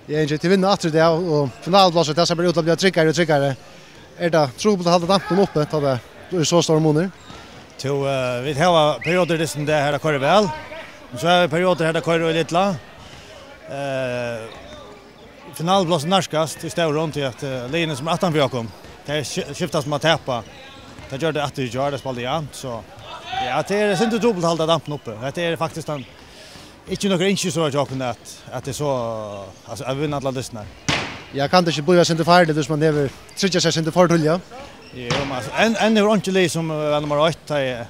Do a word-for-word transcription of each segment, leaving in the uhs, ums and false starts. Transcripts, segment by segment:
Ja, Ingi, tit vinna aftur í dag, og finaluplássið, tað sær bara út til at blíva tryggari og tryggari. Er tað trupult at halda dampinum uppi, tá tað er so stórur munur? Jú, eh, vit hava periodar dystin dag har tað koyrir væl, men so hava vit periodar har tað koyrir øgiliga illa. Eh, Finaluplássið nærkast í stórum, tí at, eh, liðini sum eru aftan fyri okkum, tey sk-, skiftast um at tapa. Tað gjørdu tey aftur í gjár, tey spældu javnt, so ja, tað er sindur trupult at halda dampinum uppi. Hetta er faktiskt ein Ikki nøkur ynskistøða hjá okkum at, at tað er so, altso, at vinna allar dystirnar. Ja, kann tað ikki blíva eitt sindur farligt, viss man hevur tryggjað seg eitt sindur for tíðliga? Jú, men altso, enn, enn hevur einki lið sum var nummar eitt, tá ið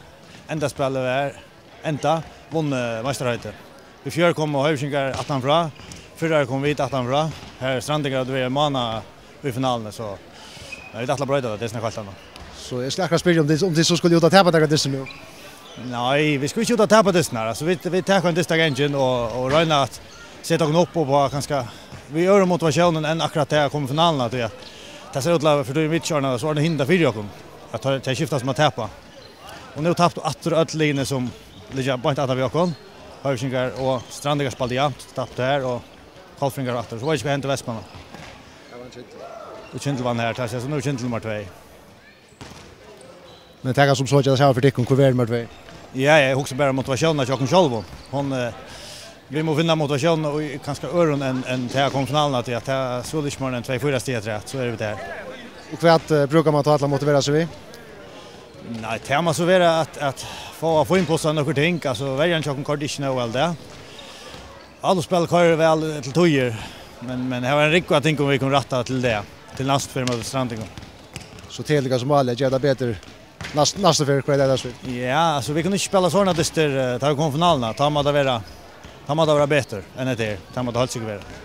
endaspælið var enda, vunnið meistaraheitið. Í fjør komu Hoyvíkingar aftanfrá, fyrr komu vit aftanfrá. Her Strandingar høvdu verið ein mánað í finaluni, so, men vit ætla at broyta tað, tað er snakk heilt annað. So eg skal akkurát spyrja um tit, um tit so skulu út at tapa nakrar dystir nú? Nei, vit skulu ikki út at tapa dystirnar. Altso, vit, vit taka ein dyst av ganginum og, og royna at seta okkum upp og á kanska við øðrum motivatióni enn akkurát tað at koma í finaluna, tí at tað sær út til at fyri tí vit ikki ordna tað, so ordna hini tað fyri okkum. At tey, tey skiftast um at tapa. Og nú taptu aftur øll liðini sum liggja beint aftan við okkum. Hoyvíkingar og Strandingar spældu javnt, taptu har, og Kollfirðingar aftur. So veit eg ikki hvat hendi í Vestmanna. Har var ein Kyndil. Og Kyndil vann har, tað er so nú Kyndil nummar tvey. Men tað kann sum so gera tað sama fyri tykkum, hvør verður nummar tvey? Ja, eg hugsi bara um motivatiónina hjá okkum sjálvum. Hon, eh, vit mugu finna motivatiónina í kanska øðrum enn, enn tað at koma í finaluna, tí at tað skulu ikki meira enn tvey, fýra stig afturat, so eru vit har. Og hvat, eh, brúkar man tá til at motivera seg við? Nei, tað má so vera at, at fáa fínpussað nøkur ting, altso, verjan hjá okkum koyrdi ikki nóg væl í dag. Áluspæl koyrir væl til tíðir, men, men har var ein rúgva av tingum vit kunnu rætta til tað, til næstu ferð móti Strandingum. So tað er líka sum vanligt at gera tað betur næst-, næstu ferð, hvat er tað, Ásgeir? Ja, altso, vit kunnu ikki spæla sovorðnar dystir, eh, tá vit koma í finaluna. Tá má tað vera, tá má tað vera betur enn hetta her. Tá má tað heilt sikkurt vera.